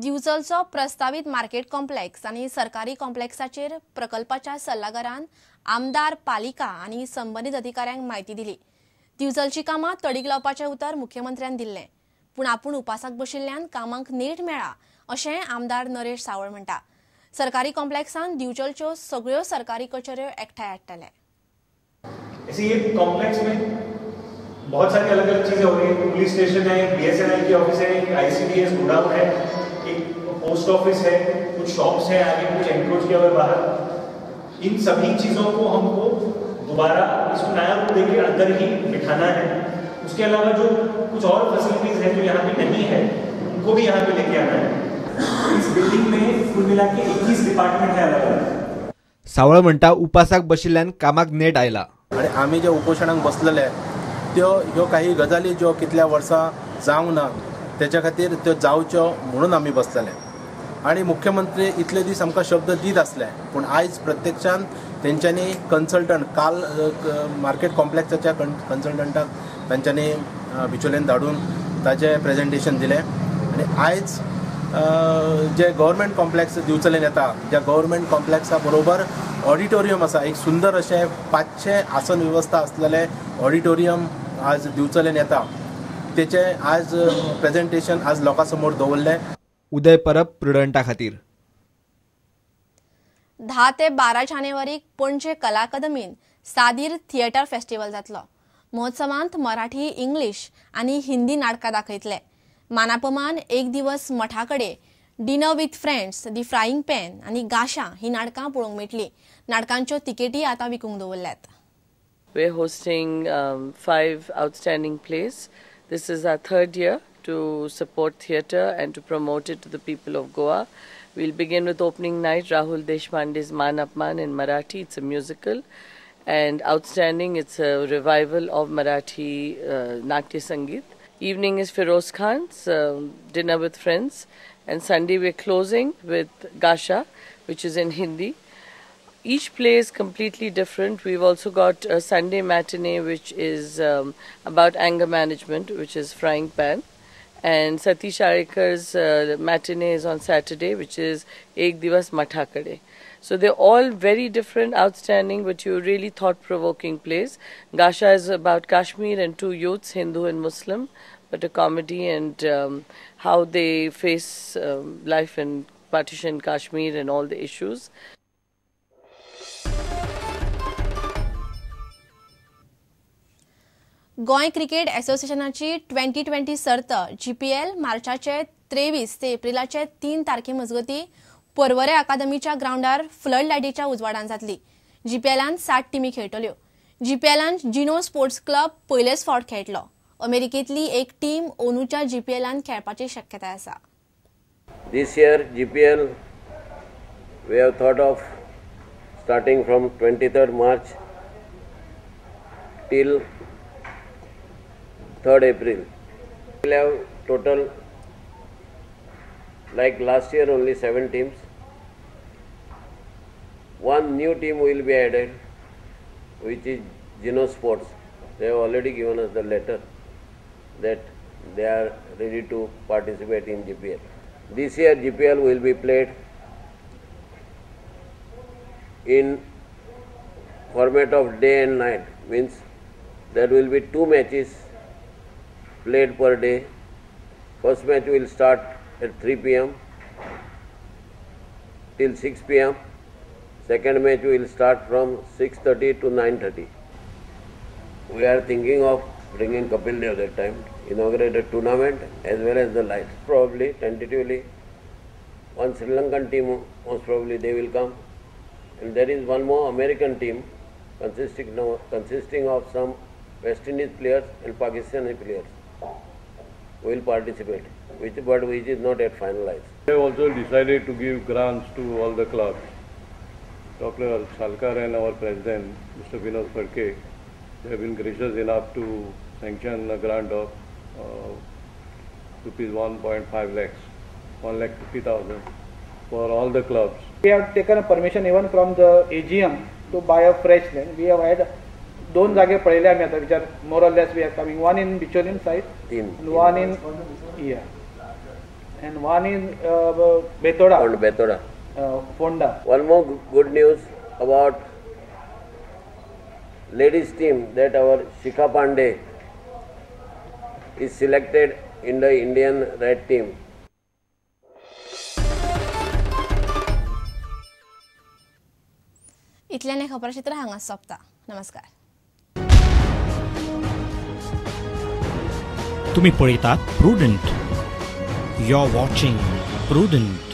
दिवचलचो प्रस्तावीत market complex आनी सरकारी कॉम्प्लेक्साचेर प्रकल्पाच्या सल्लागारान आमदार, पालिका आनी संबंदीत अधिकाऱ्यांक म्हायती दिली. दिवचलची कामां तडीक लावपाचें उतर मुख्यमंत्र्यान दिल्लें, पूण आपूण उपासाक बशिल्ल्यान कामांक नेट मेळ्ळा अशें आमदार नरेश सावळ म्हणटा. सरकारी कॉम्प्लेक्सान दिवचलच्यो सगळ्यो सरकारी कचेऱ्यो एकठांय हाडटले. ऐसे ये कॉम्प्लेक्स में बहुत सारी अलग अलग चीजें हो रही है. पुलिस स्टेशन है, बीएसएनएल की ऑफिस है, एक आईसीडीएस गोडाउन है, एक पोस्ट ऑफिस है, कुछ शॉप्स हैं आगे, कुछ एनक्रोच किया हुआ है बाहर. इन सभी चीज़ों को हमको दोबारा इसको नया रूप देके अंदर ही बिठाना है. उसके अलावा जो कुछ और फैसिलिटीज है जो यहाँ पे नहीं है उनको भी यहाँ पे लेके आना है. इस बिल्डिंग में कुल मिला के 21 डिपार्टमेंट है अलग अलग. सावळ म्हणटा उपासाक बशिल्ल्यान कामाक नेट आयला. आनी आमी जे उपोशणाक बसलेले त्यो ह्यो काही गजाली ज्यो कितल्या वर्सां जावंक ना तेच्या खातीर त्यो जावच्यो म्हणून आमी बसलेले. आनी मुख्यमंत्री इतले दीस आमकां शब्द दीत आसले, पूण आयज प्रत्यक्षान तेंच्यांनी कन्सल्टंट काल मार्केट कॉम्प्लेक्साच्या कन्सल्टंटाक तांच्यांनी बिचोलेन धाडून ताचें प्रेजेंटेशन दिलें. आनी आयज जे गव्हर्मेंट कॉम्प्लेक्स दिवचलेन येता, ज्या गव्हर्मेंट कॉम्प्लेक्सा बरोबर ऑडिटोरियम आसा, एक सुंदर अशें 500 आसन वेवस्था आसलेलें ऑडिटोरियम आज दिवचलेन येता, तेचें आज प्रेजेंटेशन आज लोकां समोर दवरलें. उदय परब प्रुडंटा खातीर 10 ते 12 जानेवारीक पणजे कला अकादमीन सादीर थिएटर फेस्टिवल जातलो. महोत्सवांत मराठी, इंग्लीश आनी हिंदी नाटकां दाखयतले. मानापमान एक दिवस मठाकडे, dinner with friends, the frying pan आनी गाशा ही नाटकां पळोवंक मेळटली. नाटकांच्यो तिकेटी आतां विकूंक दवरल्यात. We are hosting 5 outstanding plays. This is our third year to support theatre and to promote it to the people of Goa. We'll begin with opening night, Rahul Deshpande's Maan Apman in Marathi. It's a musical and outstanding. It's a revival of Marathi Natya Sangeet. Evening is Firoz Khan's Dinner with Friends, and Sunday we're closing with Gasha, which is in Hindi. Each play is completely different. We've also got a Sunday matinee, which is about anger management, which is Frying Pan. And Satish Arekar's matinee is on Saturday, which is Ek Divas Mathakade. So they're all very different, outstanding, but you really thought-provoking plays. Gasha is about Kashmir and 2 youths, Hindu and Muslim, but a comedy and how they face life in partition Kashmir and all the issues. Goa cricket असोसिएशनाची 2020 सर्त GPL मार्चाचे 23 ते एप्रिलाचे 3 तारखे मजगती पर्वरे अकादमीच्या ग्रावंडार flood लायटीच्या उजवाडान जातली. जीपीएलान 7 टिमी खेळटल्यो. जीपीएलान जिनो स्पोर्ट्स क्लब पयलेच फावट खेळटलो. अमेरिकेंतली एक टीम ओनूच्या जीपीएलान खेळपाची शक्यताय आसा. This year GPL we have thought of starting from 23rd March till 3rd April. We will have total, like last year, only 7 teams. One new team will be added, which is Gino Sports. They have already given us the letter that they are ready to participate in GPL. This year GPL will be played in format of day and night, means there will be 2 matches played per day. First match will start at 3 p.m. till 6 p.m. Second match will start from 6:30 to 9:30. We are thinking of bringing Kapil Dev that time, inaugurate the tournament as well as the lights. Probably, tentatively, one Sri Lankan team, most probably they will come. And there is one more American team consisting of some West Indies players and Pakistani players will participate, but which is not yet finalized. They have also decided to give grants to all the clubs. Dr. Salkar and our president, Mr. Vinod Phadke, they have been gracious enough to sanction a grant of rupees 1.5 lakhs, 1,50,000 for all the clubs. We have taken a permission even from the AGM to buy a fresh land. We have had दोन जागे पळयले आमी आतां, which are more or less we are coming, one in Bicholim side, one in yeah. and one in Betorda. Betorda. Ponda. One more good news about ladies team, that our Shikha Pandey is selected in the Indian Red team. इतल्याने खबरचित्र हांगा सोंपता. नमस्कार. तुम्ही पळयतात Prudent. You are watching Prudent.